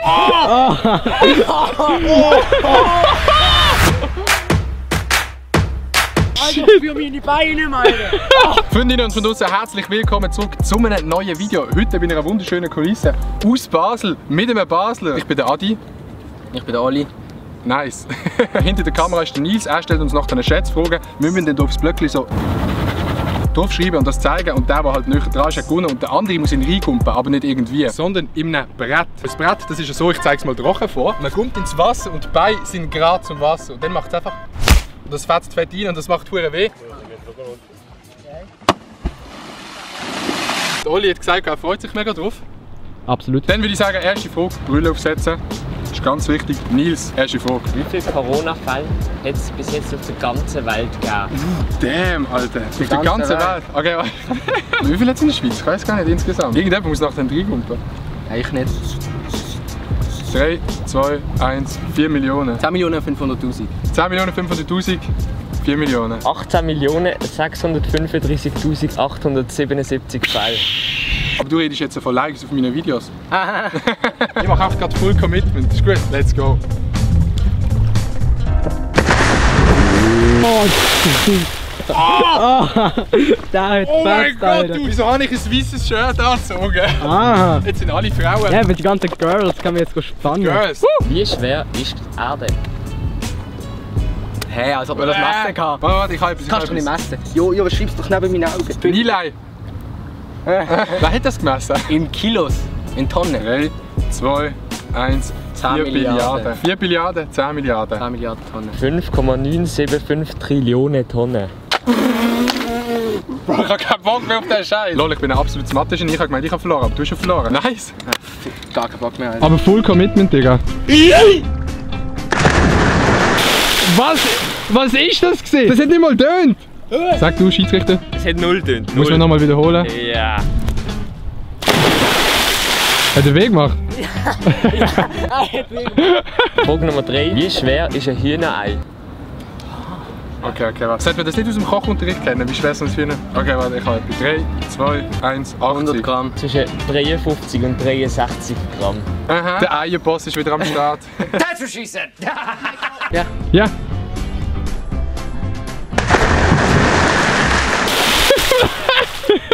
Alter, für meine Beine, meine! Freundinnen und von draußen, herzlich willkommen zurück zu einem neuen Video. Heute bei einer wunderschönen Kulisse aus Basel mit einem Basler. Ich bin der Adi. Ich bin der Oli. Nice. Hinter der Kamera ist der Nils. Er stellt uns nach den Schätzfragen. Wir müssen dann aufs Blöckchen so draufschreiben und das zeigen. Und der halt näher dran ist, hat gewonnen. Und der andere muss ihn reinkumpen, aber nicht irgendwie, sondern in einem Brett. Das Brett, das ist ja so, ich zeige es mal trocken vor. Man kommt ins Wasser und die Beine sind gerade zum Wasser. Und dann macht es einfach... Und das fetzt fett rein und das macht hure weh. Der Oli hat gesagt, er freut sich mega drauf. Absolut. Dann würde ich sagen, erste Frage, Brille aufsetzen. Das ist ganz wichtig. Nils, erste Frage. Wie viele Corona-Fälle hat es bis jetzt auf der ganzen Welt gegeben? Damn, Alter. Auf der ganzen Welt. Okay, wie viel hat es in der Schweiz? Ich weiß gar nicht insgesamt. Irgendjemand muss nach den 3 kumpen. Ich nicht. 3, 2, 1, 4 Millionen. 10.500.000. 10.500.000, 4 Millionen. 18.635.877 Fälle. Aber du redest jetzt von Likes auf meinen Videos. Ich mache einfach gerade Full Commitment. Ist gut, let's go. Der hat Oh mein fest, Gott, Alter. du, wieso habe ich ein weißes Shirt angezogen? Ah. Jetzt sind alle Frauen. Ja, mit den ganzen Girls kann man jetzt spannen. Girls. Wie schwer ist die Erde? Hey, als ob wir das messen kann. Warte, ich habe etwas. Kannst du nicht messen? Jo, was schreibst du doch neben meinen Augen? Nilay. Wer hat das gemessen? In Kilos. In Tonnen. 3, 2, 1, 10 4 Milliarden. Milliarden. 4 Milliarden, 10 Milliarden. 10 Milliarden Tonnen. 5,975 Trillionen Tonnen. Bro, ich habe keinen Bock mehr auf den Scheiß. Lol, ich bin ein absolutes Mathe-Genie. Ich habe gemeint, ich habe verloren, aber du hast schon verloren. Nice. Gar keinen Bock mehr. Alter. Aber Full Commitment, Digga. Was ist das gewesen? Das hat nicht mal tönt. Sag du, Schiedsrichter. Es hat 0 tönt. Muss man nochmal wiederholen. Ja. Hat er weh gemacht? Frage Nummer 3. Wie schwer ist ein Hühnerei? Okay, was? Sollte man das nicht aus dem Kochunterricht kennen? Wie schwer ist das für einen? Okay, warte, ich habe etwas. 3, 2, 1, 100 80. Gramm. Zwischen 53 und 63 Gramm. Aha. Der Eierboss ist wieder am Start. That's what she said! Ja.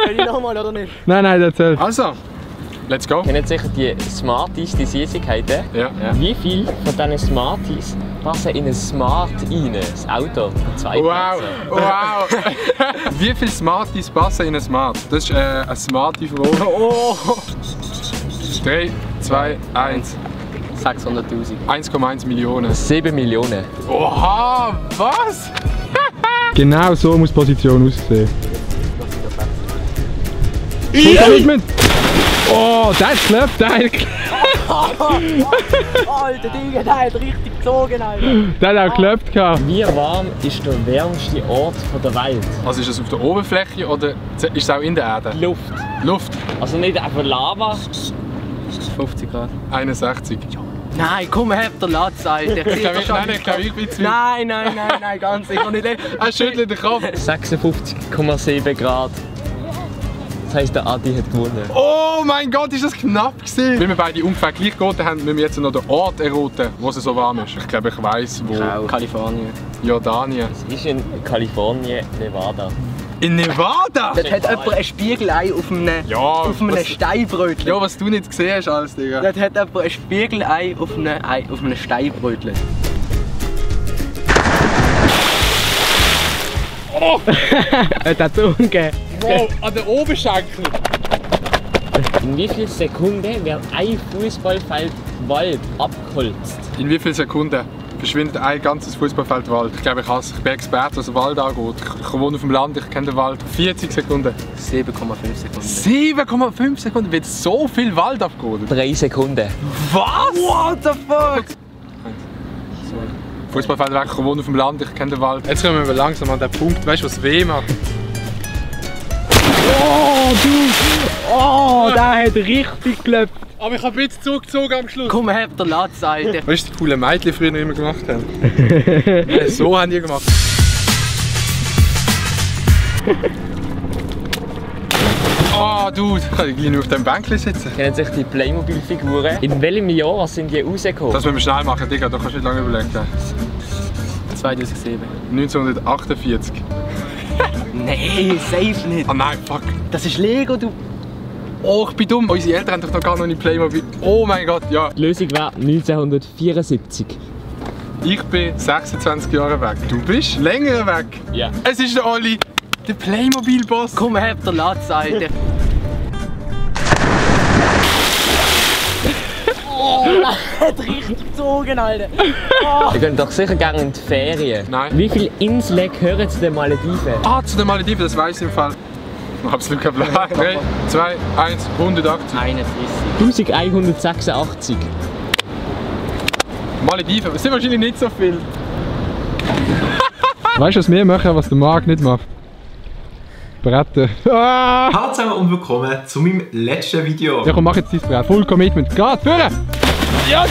Will ich nochmal oder nicht? Nein, erzähl. Also, let's go. Ihr kennt sicher die Smarties, die Süßigkeiten. Ja. Wie viele von diesen Smarties passen in ein Smart rein? Das Auto. 2 Wow, wow. Wie viele Smarties passen in ein Smart? Das ist eine smarte Frage. Oh! 3, 2, 1. 600.000. 1,1 Millionen. 7 Millionen. Oha, was? Genau so muss die Position aussehen. Full Commitment. Oh, der hat geklappt, der hat geklappt. Alter Digga, der hat richtig gezogen, Alter. Der hat auch geklappt gehabt. Wie warm ist der wärmste Ort der Welt? Also ist es auf der Oberfläche oder ist es auch in der Erde? Luft. Luft. Also nicht einfach Lava. 50 Grad. 61. Nein, komm, hab den Latz, Alter. Ich glaube, ich bin zu weit. Nein, ganz sicher nicht. Er schüttelt den Kopf. 56,7 Grad. Das heisst, der Adi hat gewonnen. Oh mein Gott, ist das knapp gewesen. Weil wir beide ungefähr gleich geraten haben, müssen wir jetzt noch den Ort erraten, wo es so warm ist. Ich glaube, ich weiss, wo. Kalifornien. Jordanien. Es ist in Kalifornien, Nevada. In Nevada? Dort hat jemand ein Spiegelei auf einem Steinbrötchen. Ja, was du nicht gesehen hast, alles, Digga. Dort hat jemand ein Spiegelei auf einem Steinbrötchen. Oh! Er hat so umgegeben. Wow, an den Oberschenkel. In wie vielen Sekunden wird ein Fußballfeld Wald abgeholzt? In wie vielen Sekunden verschwindet ein ganzes Fußballfeld Wald? Ich glaube, ich bin Experte, was den Wald angeht. Ich wohne auf dem Land, ich kenne den Wald. 40 Sekunden. 7,5 Sekunden. 7,5 Sekunden wird so viel Wald abgeholt. 3 Sekunden. Was? What the fuck? Fußballfeld, ich wohne auf dem Land, ich kenne den Wald. Jetzt kommen wir langsam an den Punkt, weißt du, was weh macht? Oh, du! Oh, der hat richtig geklappt. Aber ich habe ein bisschen zurückgezogen am Schluss. Komm, hab den Latz, Alter. Weißt du, die coolen Mädchen früher immer gemacht haben? So haben die gemacht. Oh, Dude, kann ich gleich nur auf dem Bänkchen sitzen? Kennen sich die Playmobil-Figuren? In welchem Jahr sind die rausgekommen? Das müssen wir schnell machen, Digga, da kannst du nicht lange überlegen. 2007. 1948. Nein, safe nicht. Ah nein, fuck. Das ist Lego, du. Oh, ich bin dumm. Unsere Eltern haben doch noch gar noch nicht Playmobil. Oh mein Gott, ja. Die Lösung wäre 1974. Ich bin 26 Jahre weg. Du bist länger weg. Ja. Es ist der Oli, der Playmobil-Boss. Komm, habt der Latz, Alter. Oh, das hat richtig gezogen, Alter. Oh. Wir gehen doch sicher gerne in die Ferien. Nein. Wie viele Inseln gehören zu den Malediven? Ah, zu den Malediven, das weiß ich im Fall. Absolut kein Plan. 3, 2, 1, 180. 31. 1186. Malediven, das sind wahrscheinlich nicht so viel. Weißt du, was wir machen, was der Marc nicht macht? Bretten. Ah! Hallo zusammen und willkommen zu meinem letzten Video. Ja komm, mach jetzt dein Brett. Full Commitment. Geht, führen! Ja,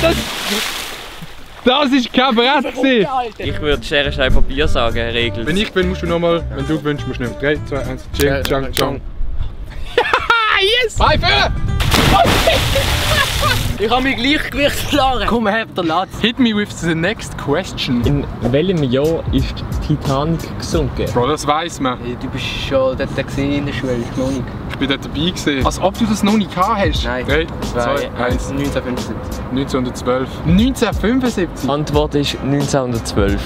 das ist kein Brett gewesen. Ich würde Schere, Stein, Papier sagen, Regel. Wenn ich bin, musst du nochmal, wenn du gewünscht, musst du nicht. 3, 2, 1, Ching, Chang, Chang. Yes! Hi, führen! Ich habe mein Gleichgewicht verloren. Komm, habt der Latz. Hit me with the next question. In welchem Jahr ist die Titanic gesunken? Bro, das weiss man. Hey, du bist schon dort gesehen in der Schule, ist noch nicht. Ich bin dort dabei gewesen. Als ob du das noch nicht gehabt hast. Nein. 3, 2, 1. 1975. 1912. 1975? Antwort ist 1912.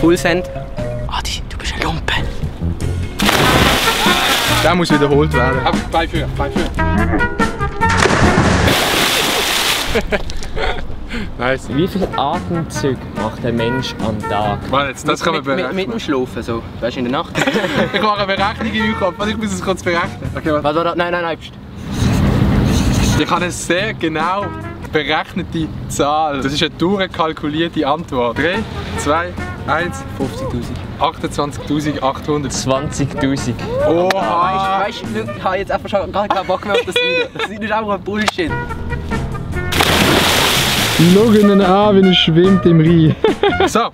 Full Send. Adi, du bist ein Lumpen. Der muss wiederholt werden. Aber bei für. Nice. Wie viele Atemzüge macht ein Mensch am Tag? Warte, jetzt, das kann man berechnen. Mit dem Schlafen, so. Weißt du, in der Nacht. Ich mache eine Berechnung in meinem Kopf. Warte, ich muss es kurz berechnen. Okay, warte. Was? Nein. Pst. Ich habe eine sehr genau berechnete Zahl. Das ist eine durchkalkulierte Antwort. 3, 2, 1. 50'000. 28.800. 20'000. Oha! Weißt du, ich habe jetzt einfach schon gar keinen Bock mehr auf das Video. Das Video ist einfach ein Bullshit. Schau ihn an, wie er schwimmt im Rhein. So,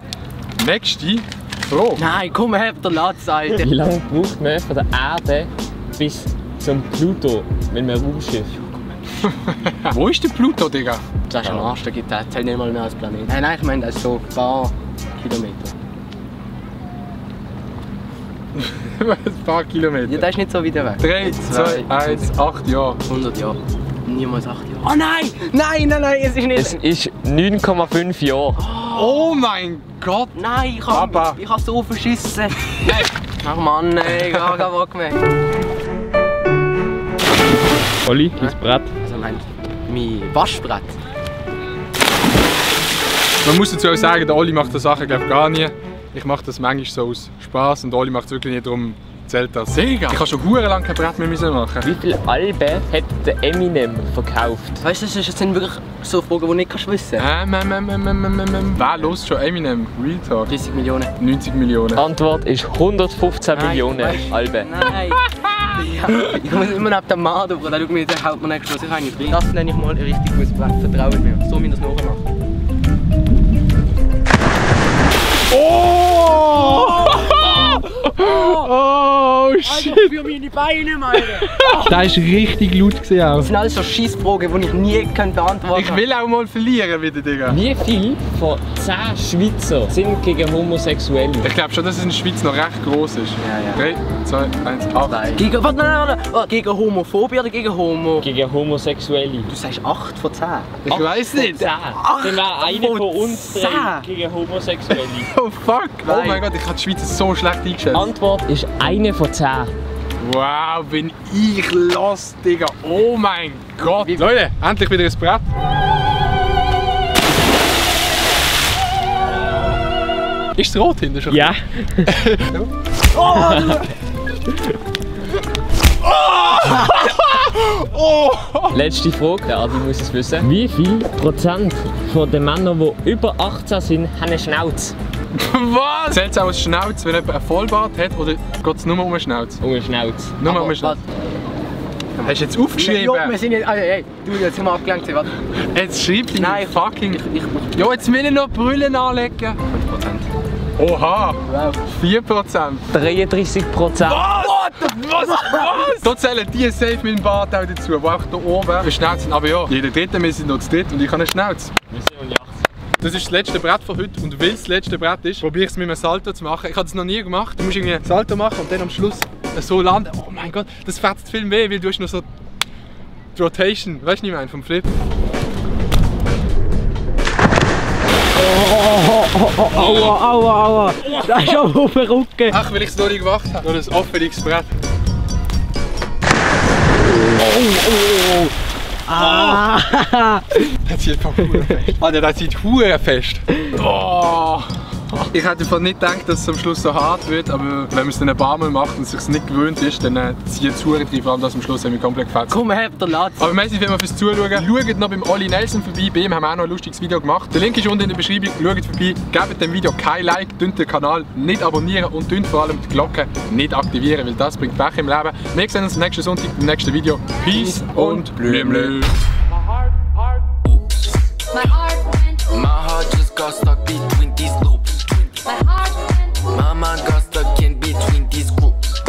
nächste Frage. Nein, komm, habt der Latz, Alter. Wie lange braucht man von der Erde bis zum Pluto mit einem Raumschiff? Wo ist der Pluto, Digga? Das ist ein Arsch, der gibt es nicht mal mehr als Planet. Nein, ich meine, das ist so ein paar Kilometer. Ein paar Kilometer. Ja, das ist nicht so weit weg. 3, 2, 1, 8 Jahre. 100 Jahre. Niemals 8 Jahre. Oh nein! Nein, es ist nicht. Es ist 9,5 Jahre. Oh mein Gott! Nein, ich Papa. habe so verschissen. Nein. Ach Mann, ey, gar keinen Bock mehr. Oli, dein Brett. Also mein Waschbrett. Man muss dazu auch sagen, der Oli macht das Sachen glaube gar nie. Ich mache das manchmal so aus Spaß und Oli macht es wirklich nicht, darum zählt das. Digga, ich habe schon verdammt lange kein Brett mehr machen. Wie viele Alben hat der Eminem verkauft? Weißt du, das sind wirklich so Fragen, die du nicht wissen kannst. Wer hört schon Eminem? Real Talk. 30 Millionen. 90 Millionen. Antwort ist 115 Nein, Millionen weißt du- Alben. Nein! Ja, ich muss immer neben dem Mann drüber, der schaut mir, der haut mir nicht Schluss, ich habe nicht drin. Das nenne ich mal ein richtig gutes Brett, vertraut mir. So wie ich das nachher mache. Oh shit! Für meine Beine, meine! Das war richtig laut gewesen auch. Das sind alles so Scheissfragen, die ich nie beantworten kann. Ich will auch mal verlieren wieder, Digga. Wie viele von 10 Schweizer sind gegen Homosexuelle? Ich glaube schon, dass es in der Schweiz noch recht groß ist. Ja. 3, 2, 1, 8. Gegen, warte. Oh, gegen Homophobie oder gegen Homo? Gegen Homosexuelle. Du sagst 8 von 10. Ich weiß nicht. 10. Dann wäre einer von von uns 10. drei gegen Homosexuelle. Oh fuck! Oh Nein. mein Gott, ich habe die Schweiz so schlecht eingeschätzt. Antwort ist eine von 10. Wow, bin ich los, Digga. Oh mein Gott. Leute, endlich wieder ein Brett. Ist es rot hinten schon? Ja. Letzte Frage, der Adi muss es wissen. Wie viel Prozent von den Männern, die über 18 sind, haben eine Schnauze? Was? Zählt es auch als Schnauz, wenn jemand einen Vollbart hat, oder geht es nur um einen Schnauz? Um eine Schnauze. Nur um einen Schnauz. Hast du jetzt aufgeschrieben? Ja, wir sind nicht. Hey, du, jetzt sind wir abgelenkt. Warte. Jetzt schreibt die Nein, fucking... Ich Ja, jetzt will ich noch Brüllen anlegen. 5%. Oha! Wow. 4%. 33%. Was? Da zählen die safe mit dem Bart auch dazu, die auch da oben verschnauzt sind. Aber ja, jeder Dritte, wir sind noch zu dritt und ich habe einen Schnauz. Wir sind um die 80. Das ist das letzte Brett von heute und weil es das letzte Brett ist, probiere ich es mit einem Salto zu machen. Ich habe es noch nie gemacht. Du musst irgendwie einen Salto machen und dann am Schluss so landen. Oh mein Gott, das fährt viel weh, weil du hast noch so die Rotation, weißt du nicht mehr, vom Flip. Aua. Das ist aber auf den Rücken. Ach, weil ich es noch nie gemacht habe. Nur das offenes Brett. Das zieht einfach verdammt fest. Alter, das zieht verdammt fest. Oh. Ich hätte einfach nicht gedacht, dass es am Schluss so hart wird, aber wenn man es dann ein paar Mal macht und es sich nicht gewöhnt ist, dann zieht es verdammt rein, vor allem das am Schluss haben wir komplett gefetzt. Komm, habt der Latz. Aber merci vielmals fürs Zuschauen. Schaut noch beim Olli Nelson vorbei, bei ihm haben wir auch noch ein lustiges Video gemacht. Der Link ist unten in der Beschreibung, schaut vorbei, gebt dem Video kein Like, dünnt den Kanal nicht abonnieren und dünnt vor allem die Glocke nicht aktivieren, weil das bringt Pech im Leben. Wir sehen uns nächsten Sonntag im nächsten Video. Peace und Blümle. My heart just got stuck between these loops. My mind got stuck in between these groups.